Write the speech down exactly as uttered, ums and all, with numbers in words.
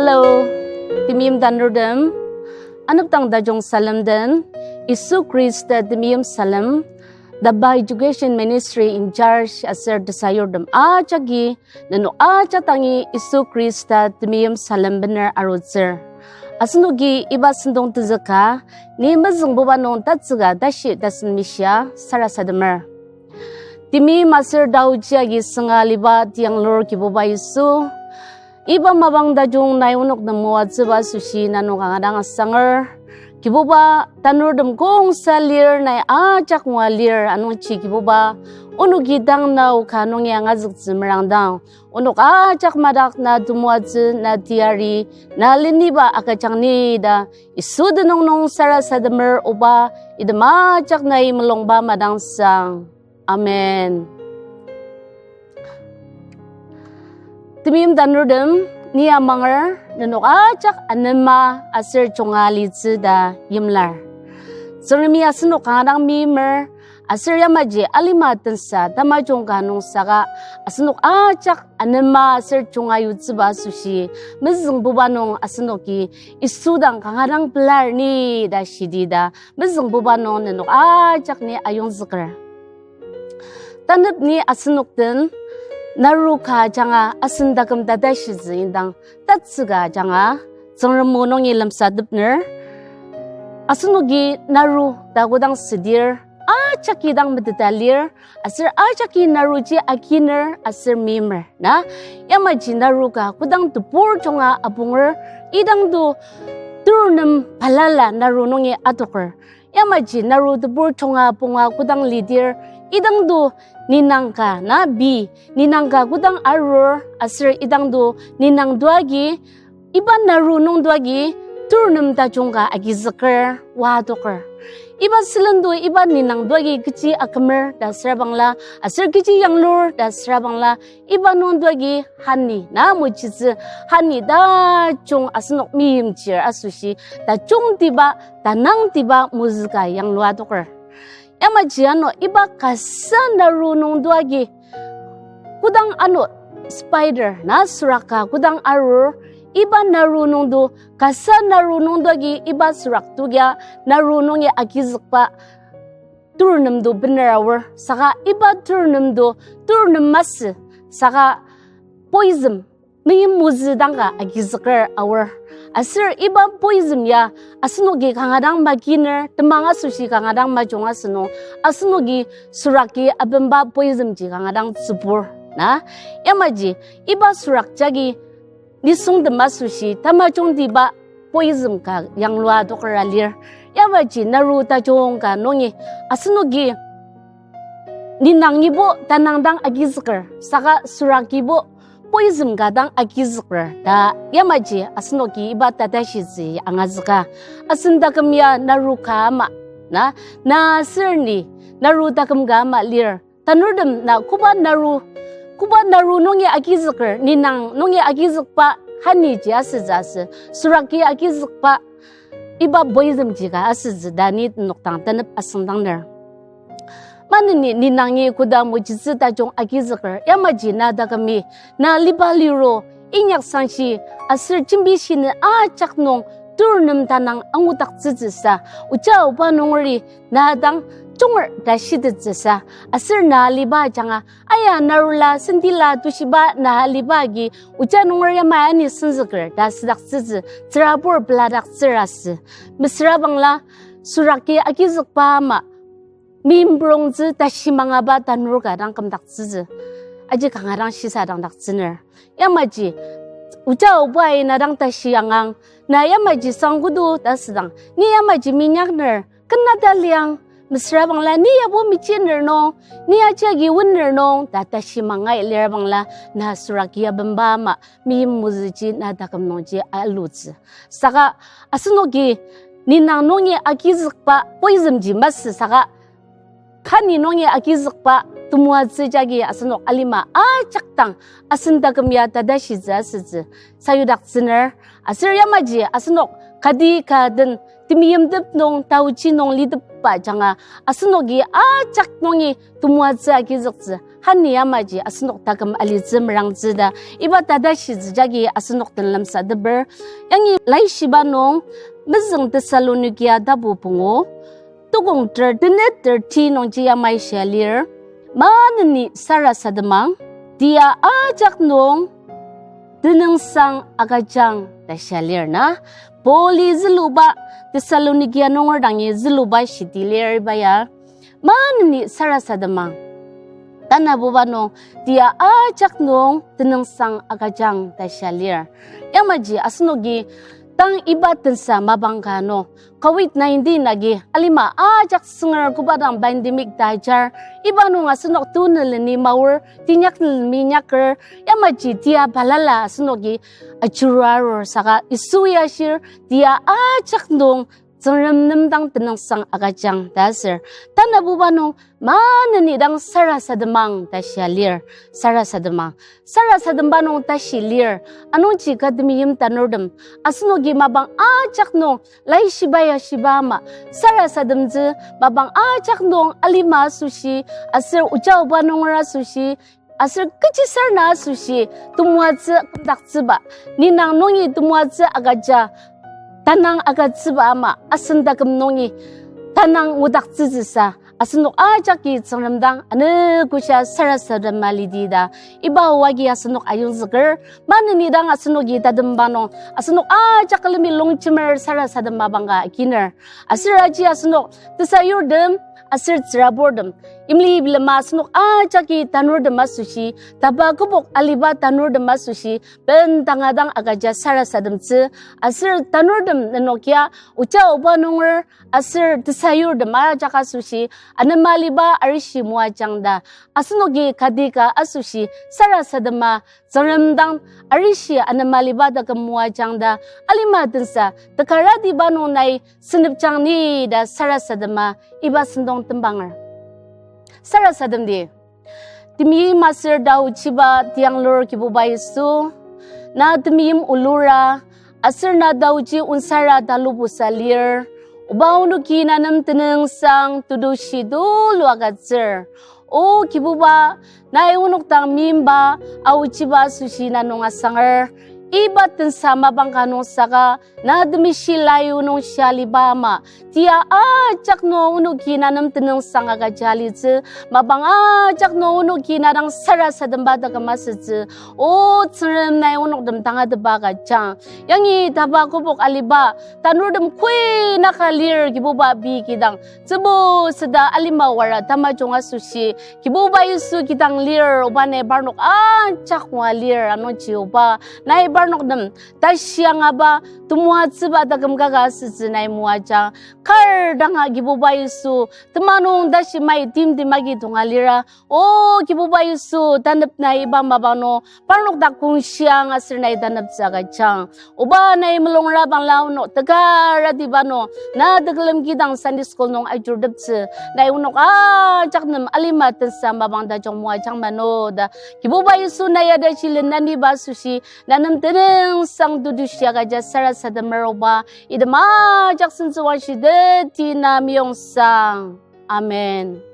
Hello, temeim tanurtem. Anepdang tajung salem den, Yisu Khrista temeim salem, Daba Education Ministry in charge aser tesayurtem ajaki, nenok ajak dangi Yisu Khrista temeim salem bener arutsür. Asenoki iba sentong tenzüka, ni mezüngbuba nung tatsüka tashi tasen mishia sarasademer. Temeim aser taoji agi sünga aliba tiyanglur Kibuba Yisu, iba mapang tajung nai onok nem moatsüba asoshi na nung kanga dang asanger. Kibuba, tanurtem kongsa lir, nai ajak ngua lir, anungji Kibuba, onoki tang na o ka nungi angazüktsü merangdang, onok ajak madak na temoatsü, na teyari, na leniba agüjang ni ta, Yisu tenüng nung sarasademer oba, item ajak nai mulungba madangsang. Amen. Temeim tanurtem, ni amanger, nenok ajak anema aser junga litsü ta yimlar. Tsüngremi asenok kanga dang meimer, aser yamaji alima tensa tamajung ka nung saka asenok ajak anema aser junga yutsüba asoshi, mezüngbuba nung asenoki Yisu dang kanga dang pelar ni ta shidi ta, mezüngbuba nung nenok ajak ni ayongzüker. Tanep ni asenok den, naru ka ajanga asen taküm tatashitsü indang, tatsüka ajanga, Tsüngrem o nungi lemsatepner, asenoki naru ta kodang südir, ajaki dang meteta lir, aser ajaki naruji akiner aser meimer na. Yamaji naru ka kodang tebur junga apunger, idangdo turnem balala naru nungi adoker. Yamaji naru tebur junga punga kodang lidir, idangdo ninang ka na bi, ninang ka kodang arur aser idangdo ninang doagi, iba naru nung doagi turnem tajung ka agizüker, wa adoker. Iba sülen do iba ninang doagi kechi akümer ta süra bangla, aser kechi yanglur ta süra bangla, iba nung doagi hani na mojitsü, hani tajung asenok meimchir asoshi, tajungtiba, tanangtiba mozü ka yanglua adoker. Yamaji ano iba kasa naru nung doagi, kodang ano spider na süraka kodang arur, iba naru nung do, kasa naru nung doagi iba sürak tugia naru nungi agizükba turnem do bener aor, saka iba turnem do, turnem masü, saka poison, meim mozü dang ka agizüker aor. Aser iba poison ya, asenoki kanga dang makiner, temang asoshi kanga dang majung asünung, asenoki süraki abenba poison ji kanga dang tsübur na. Yamaji, iba sürak jagi nisungtem asoshi tamajungtiba poison ka yanglua adoker alir. Yamaji naru tajung ka nungi asenoki ninangibo tanang dang agizüker, saka sürakibo poison ka dang agizüker ta yamaji asenoki iba tatashitsü angazüka. Asen taküm ya naru ka ama na, na aser ni naru taküm ka ama lir. Tanurtem na koba naru, koba naru nungi agizüker, ninang nungi agizükba haniji asütsü asü, süraki agizükba iba poison ji ka asütsü ta ni nokdang tanep asüngdangner. Maneni ninangi koda mojitsü tajung agizüker, yamaji na takümi, na liba liro, inyaksangshi, aser jembishini ajak nung turnem tanang angudaktsütsüsa, oja oba nungeri na dang junger ta shitettsüsa, aser na aliba ajanga, aya narula sentila tushiba na aliba agi oja nunger yamai ani senzüker ta südaktsütsü, tsürabur peladaktsür asü. Mesüra bangla, süraki agizükba ama, meimprongtsü tashi mangaba tanur ka dang kümdaktsütsü. Aji kanga dang shisadangdaktsüner. Yamaji, oja obai na dang tashi angang, na yamaji sangkudu ta südang, ni yamaji minyakner, kena ta liang, mesüra bangla, ni yabo michiner nung, ni aji agi winer nung, ta tashi mangai lir bangla, na süraki abenba ama, meim mozüji na taküm nungji alutsü. Saka asenoki ninang nungi agizükba poison ji masü saka, kani nungi agizükba temoatsü jagi asenok alima ajak dang asen taküm ya tatashitsü asütsü sayudaktsüner. Aser yamaji asenok kati ka den temeimtep nung taochi nung litepba ajanga asenoki ajak nungi temoatsü agizüktsü. Hani yamaji asenok taküm alitsü merangtsü ta iba tata shitsü jagi asenok den lemsateper. Yangi laishiba nung mezüng Thessalonikia tapu pungu, tukong ter tenet ter ti nungji yamai shia lir, maneni sarasademang, tia ajak nung tenüngsang agüjang ta shia lir na. Pauli züluba, Thessalonikia nunger dangi züluba shiti lir iba ya, maneni sarasademang. Tanabuba nung, tia ajak nung tenüngsang agüjang ta shia lir. Yamaji asenoki tang iba tensa mapang ka nung, covid nineteen agi alima ajak sünger koba dang pandemic ta ajar, iba nung asenok tuneleni maor, tinyaknelemi nyaker, yamaji tia balala asenoki ajurua arur saka Yisu ya ashir, tia ajak nung Tsüngrem nem dang tenüngsang agüjang ta aser. Tanabuba nung maneni dang sarasademang ta shia lir, sarasademang. Sarasademba nung tashi lir, anungji ka temeim tanurtem, asenoki mapang ajak nung laishiba ya shiba ama sarasademtsü, mapang ajak nung alima asoshi, aser oja oba nunger asoshi, aser kechisarena asoshi temoatsü kümdaktsüba, ninang nungi temoatsü agüja tanang agütsüba ama asen taküm nungi tanang ngudaktsütsüsa asenok ajaki Tsüngrem dang anogoshia sarasadema lidi ta iba oa agi asenok ayongzüker. Maneni dang asenoki tatemba nung asenok ajak külemi longjemer sarasadema mapang ka akiner. Aser aji asenok tesayurtem aser tsüraburtem, imli bilema asenok ajaki tanurtem asoshi, tapa kübok aliba tanurtem asoshi, bendanga dang agüja sarasademtsü, aser tanurtem nenok ya oja oba nunger aser tesayurtem ajak asoshi, anema aliba arishi moajang ta, asenoki kati ka asoshi sarasadema, Tsüngrem dang arishi anema aliba taküm moajang ta, alima tensa tekaratiba nung nai senepjang ni ta sarasadema iba sentong tembanger. Sarasademdi. Temeim aser taochiba tianglur Kibuba Yisu, na temeim olura, aser na taochi onsara talubusa lir, oba onoki na nem tenüngsang tetushi tulu agütsür. O Kibuba, nai onok dang meimba aochiba asoshi na nung asanger, iba tensa mapang ka nung saka, na temeshi layu nung shia aliba ama, tia ajak nung onoki na nem tenüngsang agüja alitsü, mapang ajak nung onoki na dang sarasademba taküm asütsü. O Tsüngrem, nai onok tem tangatetba agüjang. Yangi tapa kübok aliba tanurtem koi naka lir Kibuba pei kidang, tsübu süda alima wara tamajung asoshi, Kibuba Yisu kidang lir, oba nai parnok ajak ngua lir, anungji oba nai parnok nem tashi angaba temoatsüba taküm kaka asütsü nai moajang. Kar danga Kibuba Yisu, tema nung tashi mai timtem agi tonga lira, O Kibuba Yisu, tanep nai iba mapang nung parnok dak kongshiang aser nai taneptsü agüjang. Oba nai mulungra bangla onok tekaratiba nung, na tekülem kidang Sunday school nung ajuruteptsü, nai onok ajak nem alima tensa mapang tajung moajang mano ta. Kibuba Yisu, nai ya tashi lenaniba asoshi, na nem tenüngsang tetushi agüja sarasademer oba, item ajak sentsüwangshi teti na meyongsang. Amen.